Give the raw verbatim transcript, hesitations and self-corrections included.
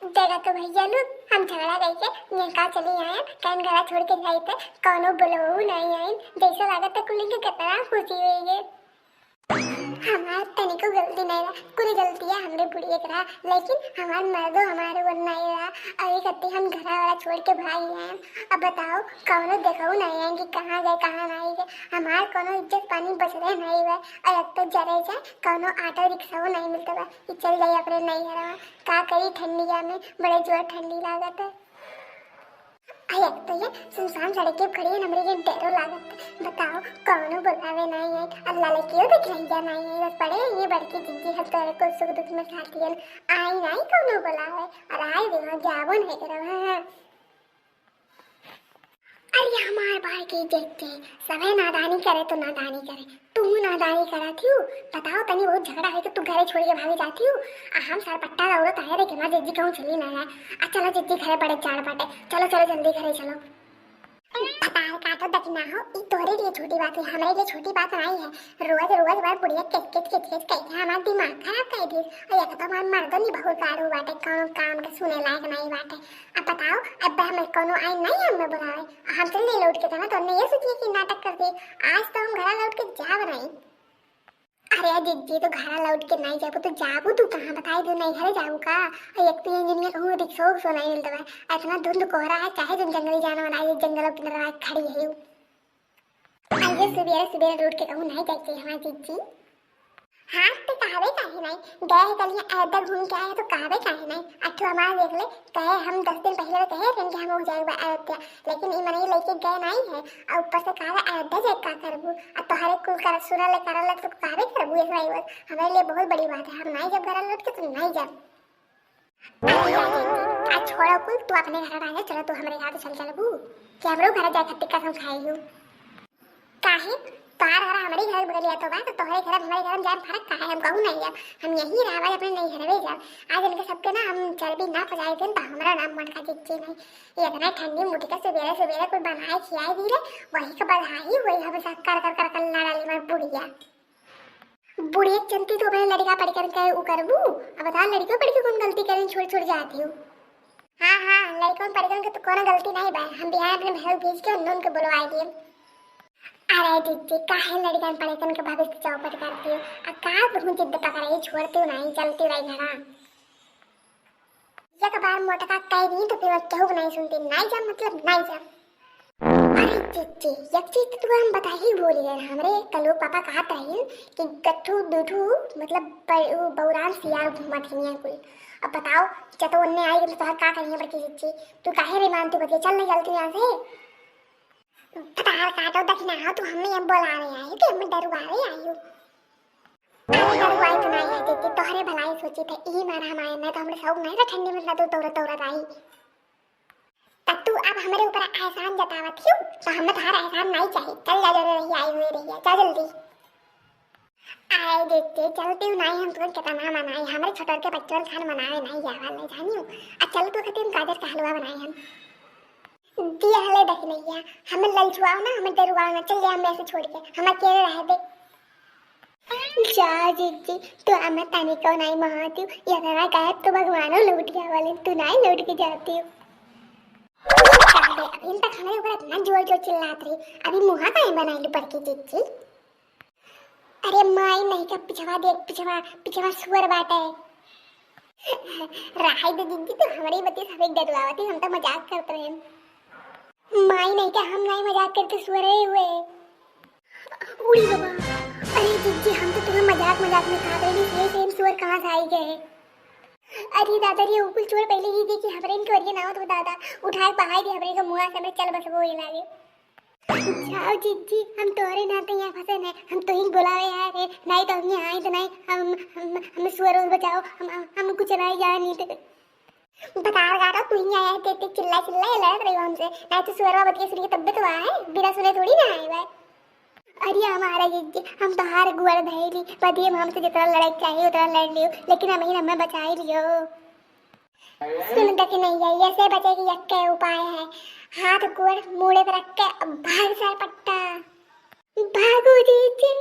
देखा तो भैया लोग, हम झगड़ा करके यहाँ का चली आए, कहीं घरा छोड़ के जाए थे, कौनो बुलाऊ नहीं आए, जैसा लागत है कुलिन के कितना खुशी हुई है। हमार तनिको गलती नहीं रहा, कुल गलतियाँ हमरे बुढ़िया के रहा, लेकिन हमार मर्दो हमारे ऊपर नहीं रहा। अभी कत्ती हम घरा वाला छोड़ के भाग आए। अब बताओ, कौनो देखऊ नहीं है कि कहाँ गए, कहाँ नहीं गए। हमार कौनो इज्जत पानी बचले नहीं हुआ। और अब तो जरे जाए, कौनो ऑटो रिक्शाओ नहीं मिलता बा कि चल जाए अपने नैहरवा। का करी ठंडिया में, बड़े जोर ठंडी लागत है। अरे, अब तो ये सुनसान सड़क के खड़ी है, हमरे के डरो लागत। बताओ, कौनो बुलावे नहीं है, अल्लाह ले केहू देख रहिया नहीं है, बस पड़े ये बड़की जिज्जी है, तोरे को सुख दुख में साथी है, आई नहीं कौनो बुलावे, और आए देखो, जाबो नहीं करो, हाँ, हाँ। अरे, हमार बार के जिज्जी, सभे नादानी करे तो नादानी करे, तू नादानी करा थियू। बताओ तनी, बहुत झगड़ा है कि तू घरे छोड़ के भागे जाती हूँ, आ हम सार पट्टा दौड़त आए रे कि हमार जिज्जी कहूँ चली ना है। आ चलो जिज्जी, घरे बड़े जाड़ बाटे, चलो, चलो, जल्दी घरे चलो। भतार काटो दखिना हो, ई तोरे लिए छोटी बात है, हमरे लिए छोटी बात नहीं है। रोज रोज बार बुढ़िया किच किच किच किच कह के हमार दिमाग खराब कर दी। और एक तो हमार मर्दो नहीं बहुत गाड़ू बाटे, कौनो काम के सुने लायक नहीं बाटे। अब बताओ, अब हमें कौनो आई नहीं हमें बुलावे, हम चल दे लौट के तना तो हमने ये सोचिए कि नाटक कर दे। आज तो हम घर लौट के जाब नहीं। अरे जिज्जी, तो घर लौट के नहीं जाबू तो जाबू तू कहाँ, बताई दो नहीं घरे जाबू का? और एक तो ये दुनिया कहूँ रिक्शा उक्शा नहीं मिलता है, इतना धुंध कोहरा है, चाहे तुम जंगली जानवर आए, जंगलों की तरह खड़ी है। अरे सुबेरे सुबेरे रोड के कहूँ नहीं जाए चाहिए हमारे जिज्जी। हाँ, तो कहबे काहे नहीं, गए हैं कल यहाँ अयोध्या घूम के आए हैं तो कहबे काहे नहीं। अठो हमारे देख ले, कहे हम दस दिन पहले तो कहे रहे कि हम हो जाए बा अयोध्या, लेकिन ई मनई लेके गए नहीं है। और ऊपर से कहा अयोध्या जाए का करबू, और तोहरे कुल कर सुना ले करल तो कहबे करबू, ऐसा ही बस हमारे लिए बहुत बड़ी बात है। हम नहीं जब घर लौट के तो नहीं जाब। अरे यार, आ छोड़ो कुल, तू अपने घर रह जा, चलो तू हमरे घर चल चलबू कि हमरो घर जाए खातिर कसम खाई हूँ। काहे? तोहार घर हमरे घर बगलिया तो बा, तो तोहरे घर हमरे घर में जाए फर्क का है? हम कहूँ नहीं जाब, हम यही रहब, अपने नहीं घरवे जाब। आज इनके सबके ना हम चर्बी ना पचाए दिन तो हमरा नाम मन का जिज्जी नहीं। ये इतना ठंडी मुठी का सुबेरे सुबेरे कुछ बनाए खियाए दी रे, वही का बधाई हुई हम सब कर कर कर कर लड़ा ली मार बुढ़िया। बुढ़िया चलती तो अपने लड़का पढ़ कर के उ करबू। अब बता लड़कियों पढ़ के कौन गलती करें, छोड़ छोड़ जाती हूँ। हाँ, हाँ, लड़कन पढ़िकन के तो कोनो गलती नहीं बा। हम बिहान अपने भैया भेज के उन्होंन के बुलवाए दिए। अरे जिज्जी, काहे लड़कन पढ़िकन के भविष्य चौपट करती हो? आ का तुम जिद पकड़े, छोड़ती हो नहीं, चलती हो नहीं घरा। एक बार मोटका कह दी तो फिर केहू के नहीं सुनती, नहीं जा मतलब नहीं जा। अरे जिज्जी, एक चीज तो तू हम बता ही भूल गए। हमरे कल पापा कहत रहिन कि गट्ठू दुठू मतलब ब-, उ बौरान सियार घूमत हियाँ कुल। अब बताओ, चतो ओन्ने आई तो तोहर का करिए बड़की जिज्जी? तू काहे रे मानती बतिया? चल नहीं चलती यहाँ से। भतार काटो दखिना हो, तू हमें ये बोलावे आई हो कि हमें डरवावे आई हो? अरे डरवाई तो नहीं है जिज्जी, तोहरे भलाई सोची थे, यही मारा हम आए, नहीं तो हमरे शौक नहीं था ठंडी में इतना दूर दौड़त दौड़त आई। तब तू अब हमरे ऊपर एहसान जतावत हियो, तो हमें तोहार एहसान नहीं चाहिए। चल जा, जरे रही आई हुई रही है, जा जल्दी। आए देखते चलते हूँ नहीं, हम तुरंत कितना मनाए, हमरे छोटर के बच्चन खान मनावे नहीं जावा ले जानियो। आ चल तो खातिर हम गाजर का हलवा बनाए हम। दिया हले देख नैया, हमें ललचुआओ ना, हमें डरुआओ ना, चल जा हमें ऐसे छोड़ के, हम अकेले रह दे। जा जिज्जी, तू हमें तनिको नहीं महाती, इतना गायब तो भगवानो लौट गया वाले, तू नहीं लौट के जाती हो। अभी तक हमारे ऊपर इतना जोर जोर चिल्लात रही, अभी मुहा काहे बनाई बड़की जिज्जी? अरे माई नहीं का पिछवा देख, पिछवा, पिछवा सुअर बाटे। राही दे जिज्जी, तू हमारी बत्ती सब एक डरवावती, हम तो मजाक करते रहे। माई नहीं का हम नहीं मजाक करते सुअर हुए। उड़ी बाबा, अरे जिज्जी, हम तो तुम्हें मजाक मजाक में कहा रहे, ये सेम सुअर कहाँ से आई गए? अरे दादा रे, उ कुल चोर पहले ही देखी हमरे इनके वरिये ना हो तो दादा, उठाए पहाई दे हमरे के मुआ से, हमरे चल बस वो ही लागे। जाओ जिज्जी, हम तोहरे नाते यहाँ फंसे हैं, हम तो ही बुलावे आए रे, नहीं तो हम यहाँ आए तो नहीं, हम, हम, हम सुअरों बचाओ, हम, हम कुछ नहीं जाने तो। बताओ गारो, तू ही आया है, ते, ते चिल्ला चिल्ला ये लड़त रही हो हमसे, नहीं तो सुअरवा बतिया सुनिए तब भी तो आए, बिना सुने थोड़ी ना आए भाई। अरे हमारा जिज्जी, हम तोहार गुआर धैली, बतिये में हमसे जितना लड़ाई चाहिए उतना लड़ लियो, लेकिन हम ही हमें बचाई लियो। सुन दखिनैया, ऐसे बचे के यक्के उपाय है, हाथ गोड़ मूड़े पे रख के भाग सार पट्टा। भागो जिज्जी।